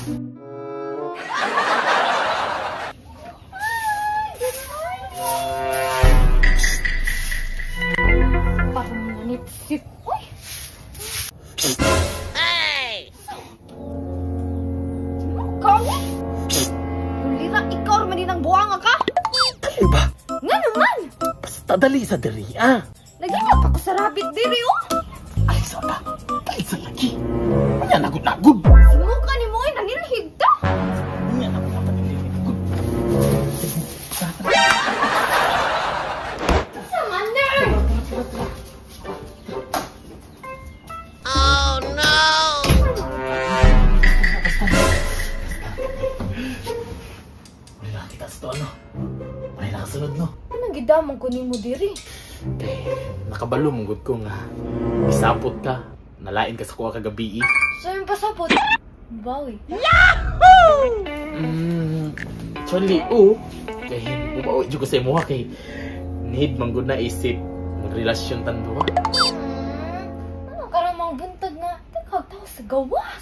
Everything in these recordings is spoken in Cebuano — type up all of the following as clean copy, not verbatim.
Good morning! Parang nanipsip. Uy! Hey! Ikaw? Kulira, ikaw man din ang buwanga ka? Dali ba? Nga naman! Basta dali sa diri, ah! Naghinap ako sa rabbit diri, oh! Ay, sa ba? Ay, sa lagi! Ano nagod-nagod? Simuka ni mo, ay nanilhig ta! Ano nagod-nagod? Sama na! Oh, no! Basta na. Wala nakakita sa to, ano? Wala nakasunod, no? Anong gidamang kunin mo diri? Kay, nakabalo mong good ko nga. Isapot ka. Nalain ka sa kuha kagabi, eh. So yung pasapot? Bawi. Yahoo! Actually, oo. Kay, bubawi dyan ko sa imuha kay need man good na isip magrelasyon tanduha. Ano ka lang mga buntag nga? Tagkag tao sa gawas.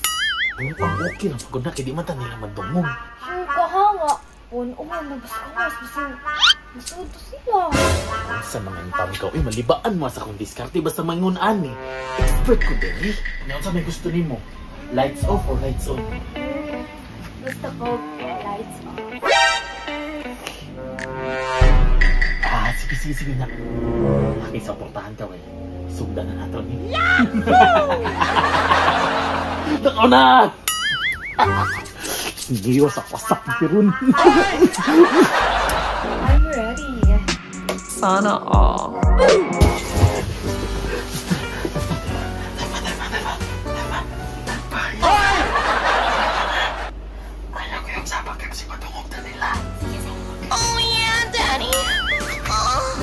Okay lang pagod na kay di man ta nila madungog. Yung kahanga. On-on na basta gawas. Basta masudo sila. Sa mga intang ka, uy, malibaan mo sa akong diskarte. Basta mangun-an eh. Expert ko din eh. Ngayon sa may gusto nimo, lights off or lights on? Gusto ko lights off. Ah, sige, sige, sige na. Okay, supportahan ka, wey. Sugdan na nato ni. Yahoo! Takaw na! Hindi wasak-wasak pirun. I'm ready. Sana all. Ayaw ko yung sabak kasi matungog na nila. Oh yeah, Daddy. Oh.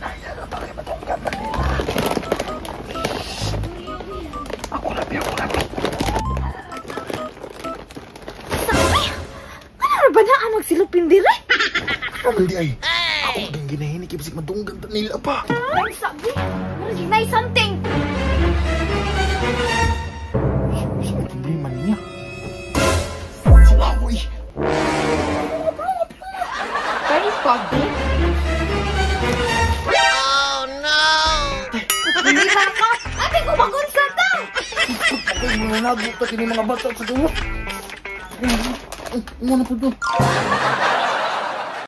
Ayaw na bakit matungog na nila. Ako labi, ako labi. Sabi! Ano ba na ang magsilupin dire? Ano di ay? Ako ang ginahinig ibig madunggan ta nila pa. Ay, sabi! Marag something! Sino problema niya? Sila ako eh. Kay Pabi? Oh no! Hindi ka! Ate, kumagunsa ta! Ay, mga nago ta kini mga bata sa dulo. Ay, muna po to.